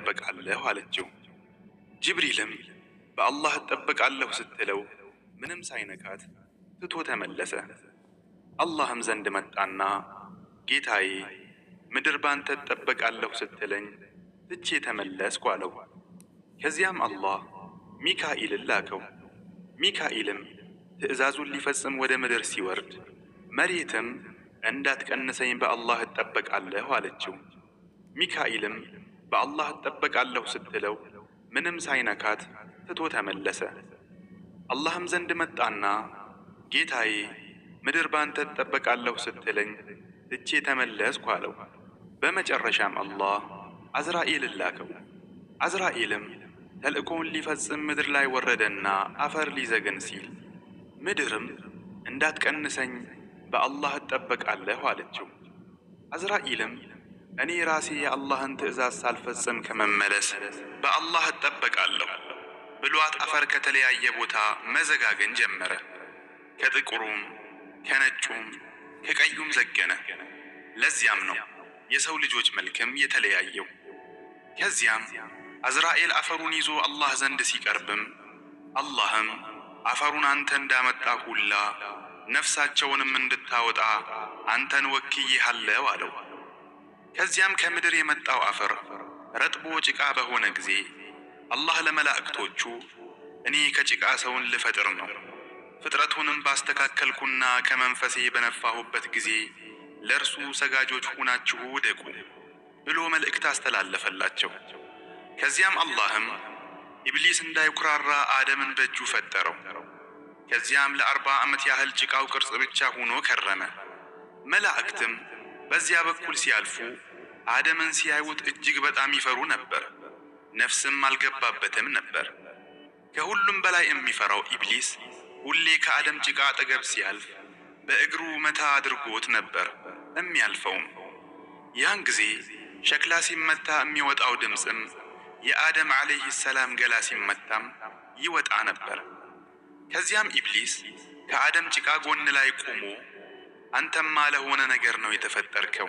እጠበቃለሁ አለችው። ጅብሪልም በአላህ እጠበቃለሁ ስትለው ምንም ሳይነካት ትቶ ተመለሰ። አላህም ዘንድ መጣና ጌታዬ ምድር ባንተ እጠበቃለሁ ስትለኝ ትቼ ተመለስኩ አለው። ከዚያም አላህ ሚካኢልን ላከው። ሚካኢልም ትዕዛዙን ሊፈጽም ወደ ምድር ሲወርድ መሬትም እንዳትቀንሰኝ በአላህ እጠበቃለሁ አለችው። ሚካኢልም በአላህ እጠበቃለሁ ስትለው ምንም ሳይነካት ትቶ ተመለሰ። አላህም ዘንድ መጣና ጌታዬ ምድር ባንተ እጠበቃለሁ ስትለኝ ትቼ ተመለስኩ አለው። በመጨረሻም አላህ አዝራኤልን ላከው። አዝራኤልም ተልእኮውን ሊፈጽም ምድር ላይ ወረደና አፈር ሊዘግን ሲል ምድርም እንዳትቀንሰኝ በአላህ እጠበቃለሁ አለችው። አዝራኢልም እኔ ራሴ የአላህን ትዕዛዝ ሳልፈጽም ከመመለስ በአላህ እጠበቃለሁ ብሏት አፈር ከተለያየ ቦታ መዘጋገን ጀመረ። ከጥቁሩም ከነጩም ከቀዩም ዘገነ። ለዚያም ነው የሰው ልጆች መልክም የተለያየው። ከዚያም አዝራኤል አፈሩን ይዞ አላህ ዘንድ ሲቀርብም አላህም አፈሩን አንተ እንዳመጣ ሁላ ነፍሳቸውንም እንድታወጣ አንተን ወክዬሃለሁ አለው። ከዚያም ከምድር የመጣው አፈር ረጥቦ ጭቃ በሆነ ጊዜ አላህ ለመላእክቶቹ እኔ ከጭቃ ሰውን ልፈጥር ነው፣ ፍጥረቱንም ባስተካከልኩና ከመንፈሴ በነፋሁበት ጊዜ ለእርሱ ሰጋጆች ሁናችሁ ውደቁ ብሎ መልእክት አስተላለፈላቸው። ከዚያም አላህም ኢብሊስ እንዳይኩራራ አደምን በእጁ ፈጠረው። ከዚያም ለ40 ዓመት ያህል ጭቃው ቅርጽ ብቻ ሆኖ ከረመ። መላእክትም በዚያ በኩል ሲያልፉ አደምን ሲያዩት እጅግ በጣም ይፈሩ ነበር። ነፍስም አልገባበትም ነበር። ከሁሉም በላይ የሚፈራው ኢብሊስ ሁሌ ከአደም ጭቃ አጠገብ ሲያልፍ በእግሩ መታ አድርጎት ነበር የሚያልፈውም። ያን ጊዜ ሸክላ ሲመታ የሚወጣው ድምፅም የአደም ዓለይሂ ሰላም ገላ ሲመታም ይወጣ ነበር። ከዚያም ኢብሊስ ከአደም ጭቃ ጎን ላይ ቆሞ አንተማ ለሆነ ነገር ነው የተፈጠርከው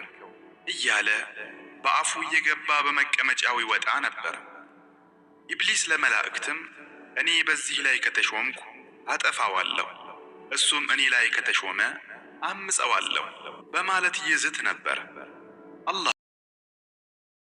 እያለ በአፉ እየገባ በመቀመጫው ይወጣ ነበር። ኢብሊስ ለመላእክትም እኔ በዚህ ላይ ከተሾምኩ አጠፋዋለሁ፣ እሱም እኔ ላይ ከተሾመ አምፀዋለሁ በማለት ይዝት ነበር። አላህ